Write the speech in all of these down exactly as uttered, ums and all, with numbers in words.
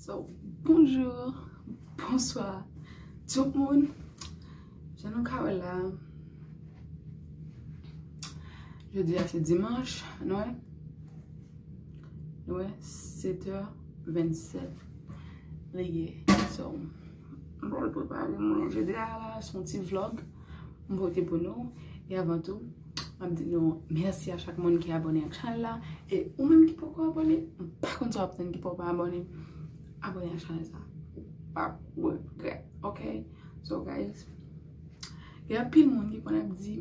So, bonjou, bonswa tout moun. Jan nou ka wè la, jodi a se dimanch, nou wè? Nou wè, sèt è vennsèt li ye. So, m pral prepare mwen. Jodi a la, se yon ti vlog m pote pou nou. E avan tou, m ap di nou mèsi a chak moun ki abòne ak chanèl la. E ou menm ki poko abòne, m pa konn sa w ap tann ki poko abòne. Abòne ak chanèl sa. Ou p ap regrèt, ok? So, guys, gen anpil moun ki konn ap di,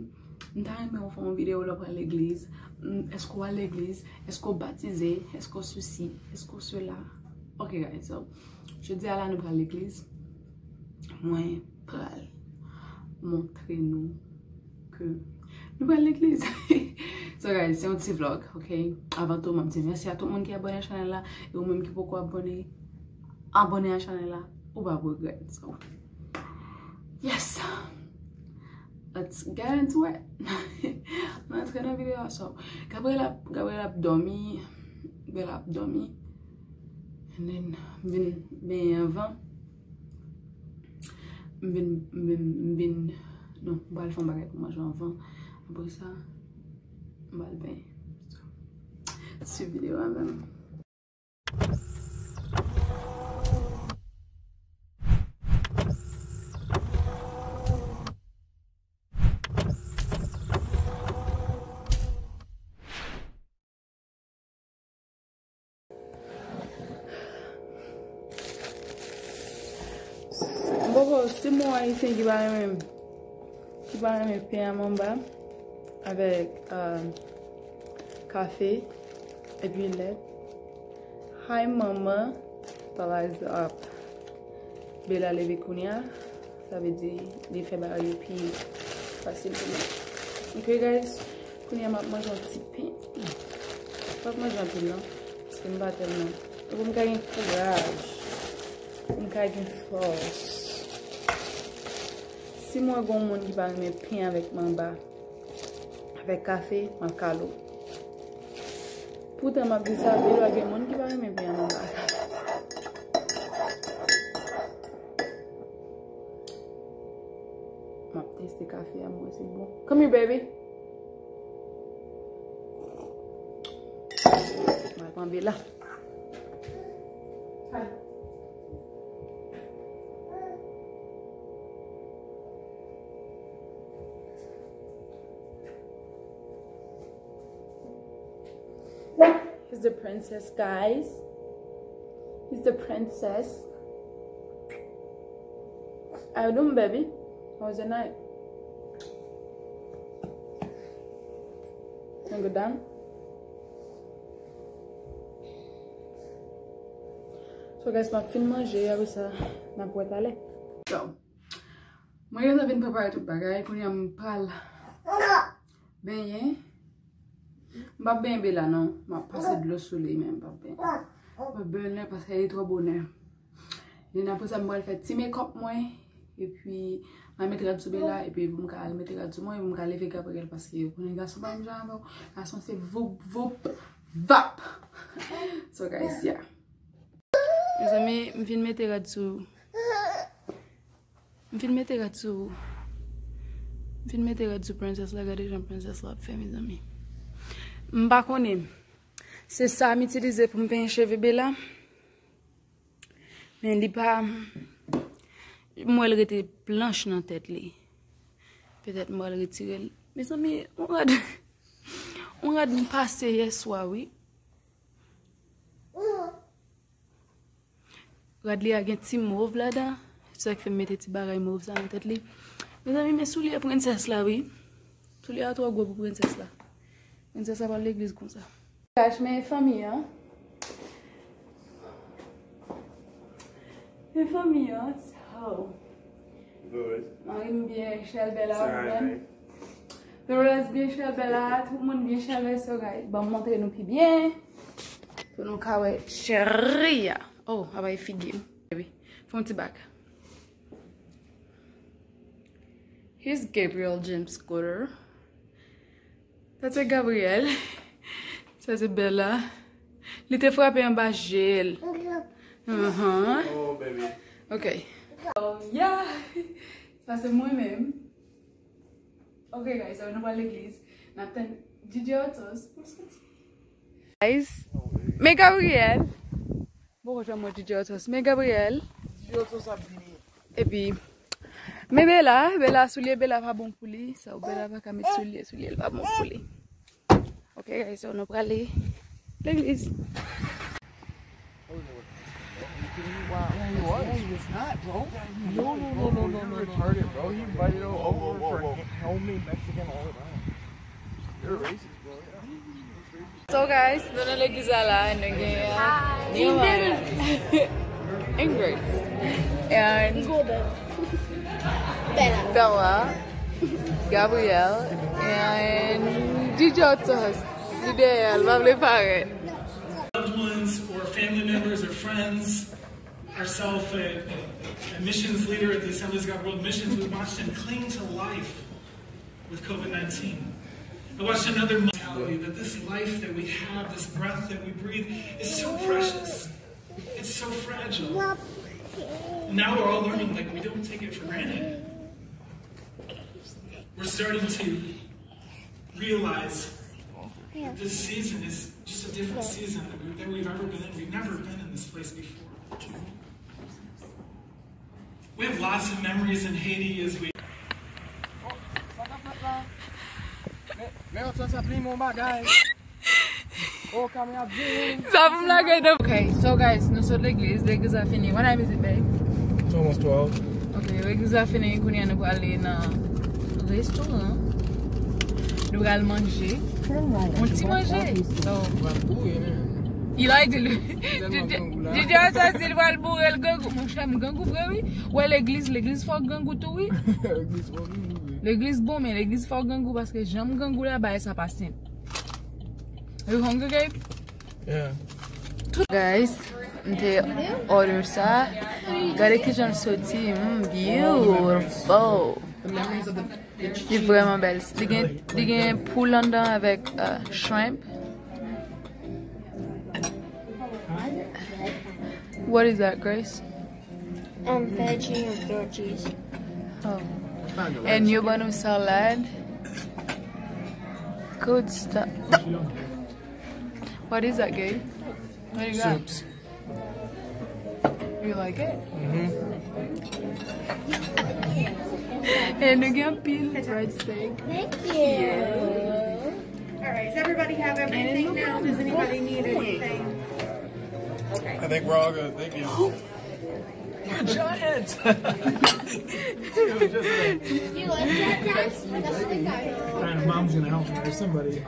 "M ta renmen w fè yon videyo lè w pral legliz. Mm, èske w al legliz? Èske w batize? Èske w sesi? Èske w sela?" Ok, guys, so, jodi a la, nou pral legliz. Mwen pral montre nou ke nou pral legliz. So, guys, se yon ti vlog, ok? Avan tou, m ap di mèsi a tout moun ki abòne ak chanèl la. E ou menm ki poko abòne, abòne ak chanèl la, ou p ap regrèt. So, yes! Let's get into it. Nou antre nan videyo a, so. Gabriel ap, Gabriel ap dòmi. Gabriel ap dòmi. And then, m vin benyen anvan. M vin, m vin, m vin, non, m pral fè yon bagay pou manje anvan. Apre sa, m pral benyen. So, swiv videyo a menm. Mwen poko, si moun ayisyen ki pa renmen, ki pa renmen pen a manba avèk, euh, kafe epi lèt. Hi, mama. Bella is up. Bella leve kounye a. Sa vle di, li fè bagay yo pi fasil pou mwen. Ok, guys. Kounye a, m ap manje yon ti pen. M p ap manje anpil, non. Paske m pa tèlman. Pou m ka gen kouraj. Pou m ka gen fòs. Si m wè gen yon moun ki pa renmen pen avèk manba, avèk kafe, m ap kale w. Poutan, m ap di sa, Bella, gen moun ki pa renmen pen a manba. M ap teste kafe a, m wè si l bon. Come here, baby. M al pran Bella. He's the princess, guys. He's the princess. How you doing, baby? How was your night? Can you go down? So, guys, m ap fin manje, apre sa, n ap wè talè. So, mwen gentan vin prepare tout bagay. Kounye a, m pral benyen. M p ap benyen Bella, non. M ap pase dlo sou li, men m p ap benyen. M p ap benyen paske li twò bonè. Then apre sa, m pral fè ti make up mwen. Epi, m al mete rad sou Bella. Epi, pou m ka al mete rad sou mwen, pou m ka leve Gabriel, paske ou konnen gason pa menm jan avè w. Gason se voup, voup, vap. So, guys, yeah. Mezanmi, m vin mete rad sou M fin mete rad sou, m fin mete rad sou prensès la, gade jan prensès la ap fè, mezanmi. M pa konnen. Se sa m itilize pou m penyen cheve Bella. Men li pa, m wè l rete blanch nan tèt li. Petèt m pral retire l. Mezanmi, yon rad, yon rad m pase yè swa, wi. Rad li a gen ti mov ladan. Se sa k fè m mete ti bagay mov sa nan tèt li. Mezanmi, men soulye prensès la, wi. Soulye a twò gwo pou prensès la. Prensès la pral legliz konsa. Kach, men fanmi an. Men fanmi an. So. Good. Mari m byen chèlbè la, ou menm? Dolores byen chèlbè la, tout moun byen chèlbè, so guys, ban m montre nou pi byen. Pou nou ka wè cheri a. Oh, a bay figi m. Baby, fè yon ti bak. Here's Gabriel James Scooter. Sa se Gabriel. Sa se Bella. Li te frape anba je l. Mhm. Oh, baby. Ok. Um, yeah. Sa se mwen menm. Ok, guys, so nou pral legliz. N ap tann D J Otos pou l soti. Guys, men Gabriel. Bon, jan mwen D J Otos. Men Gabriel. D J Otos ap vini. Epi, men Bella, Bella soulye, Bella pa bon pou li. Sa, Bella pa ka met soulye, soulye l pa bon pou li. Ok, guys, so nou prale legliz. No, no, no, no, no, no, no. Retarded, bro. You invited over for homemade Mexican all around. You're a racist, bro. Yeah. So guys, nou nan legliz la la, nou gen uh, Nehemiah, Ingrid, and Bella, Gabriel, and D J Otos. Li dèyè, l pa vle parèt. Loved ones or family members or friends, ourselves a, a missions leader at the Assemblies of God World Missions, we watched him cling to life with COVID nineteen. I watched another mentality that this life that we have, this breath that we breathe, is so precious. It's so fragile. Now we're all learning, like, we don't take it for granted. We're starting to realize that this season is just a different season than we- than we've ever been in. We've never been in this place before. We have lots of memories in Haiti as we Men yon sa sa pli mon bagay. Oh, kamera bien. Sa pou m lage nan. Ok, so guys, nou sot legliz. Legliz la fini. What time is it, babe? It's almost twelve. Ok, legliz la fini. Kounye a nou prale nan restoran. Nou pral manje. Yon ti manje. So, you like the, the, the, the, the, the, pral boure l grangou. Monchè, m grangou vre, wi. Wè legliz, legliz fò grangou tou, wi. Legliz bon, men legliz fò grangou paske jan m grangou la, bagay sa pa senp. Are you hungry, Gabe? Yeah. Guys, m te order sa. Gade ki jan l soti. Mm, beautiful. Li vrèman bèl. Li gen, li gen poul anndan avèk uh, shrimp. What is that, Grace? Um, veggie and grilled cheese. Oh. And you want a salad? Good stuff. What is that, Gabe? What do you got? Soups. You like it? Mm-hmm. And again, peel breadstick. Thank you. All right, does everybody have everything now? Does anybody need anything? Okay. I think we're all good. Thank you. You're a giant. You like that, Dad? That's what I got. Mom's gonna help me or somebody.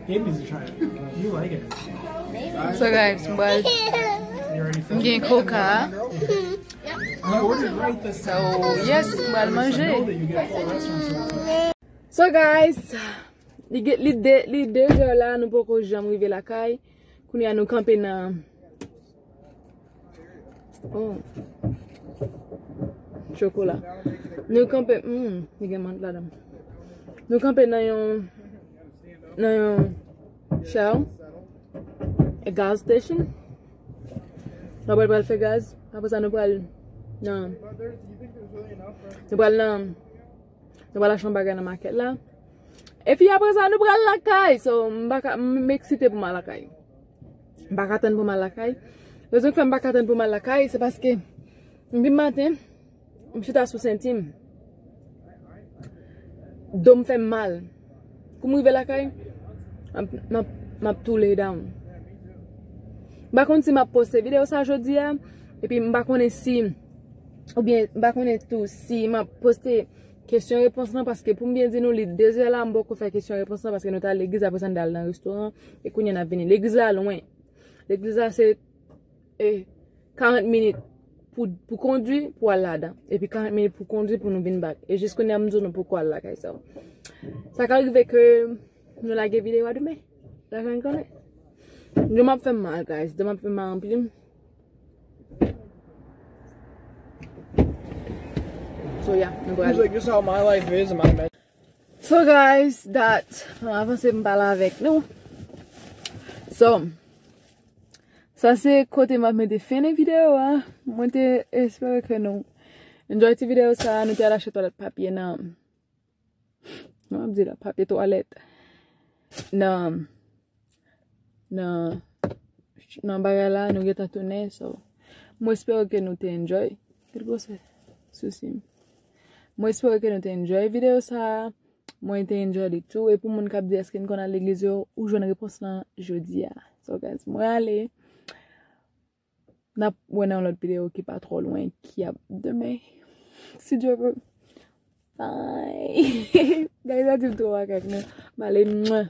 Gabe needs to try it. You like it. So guys, m pral, m gen coca. I ordered right this time. So yes, m pral manje. So guys, li, li de, li de zè la, nou poko janm rive lakay. Kounye a nou kanpe nan Oh. Chokola. Nou kanpe, mm, li gen mant ladan. Nou kanpe nan yon, nan yon Shell, a gas station. Nou pral, pral fè gaz. Apre sa, nou pral nan, nou pral nan, nou pral achte yon bagay nan makèt la. Epi apre sa, nou pral lakay. So, m pa ka, m eksite pou m al lakay. M pa ka tann pou m al lakay. Rezon ki fè m pa ka tann pou m al lakay, se paske m vin maten, m chita sou senti m. Do m fè m mal. Kou m rive lakay, m ap, m ap, m ap tou lay down. M pa konn si m ap poste videyo sa jodi a, epi m pa konnen si, oubyen m pa konnen tou si m ap poste kesyon repons lan, paske pou m byen di nou, li de zè la, m poko fè kesyon repons lan, paske nou t al legliz, apre sa n t al nan restoran, e kounye a n ap vini. Legliz la lwen. Legliz la se, e, karant minit pou, pou kondwi, pou al ladan. Epi karant minit pou kondwi, pou nou vin back. E jis kounye a, m di nou poko al lakay sa. Sa ka rive ke nou lage videyo a demen. Lajan konnen. Demen ap fè m mal, guys. Demen ap fè m mal anpil. So, yeah, nou pral. He's like, "This is how my life is and my men-" So, guys, that, m avanse m pale avèk nou. So, Sa se kote m ap mete fen nan videyo a. Mwen te espere ke nou enjoy ti videyo sa a. Nou te al achte twalèt papye nan, mwen ap di la, papye twalèt nan, nan, nan bagay la, nou gentan tounen. So, mwen espere ke nou te enjoy. Kèt gwosè sousi m. Mwen espere ke nou te enjoy videyo sa a. Mwen te enjoy li tou. E pou moun k ap di èske n konn al legliz yo, ou jwenn repons lan jodi a. So guys, mwen ale. N ap wè nan yon lòt videyo ki pa twò lwen, ki ap demen. Si Dye vle. Bye. Guys, sa di m twò makak non. M ale. Mwen.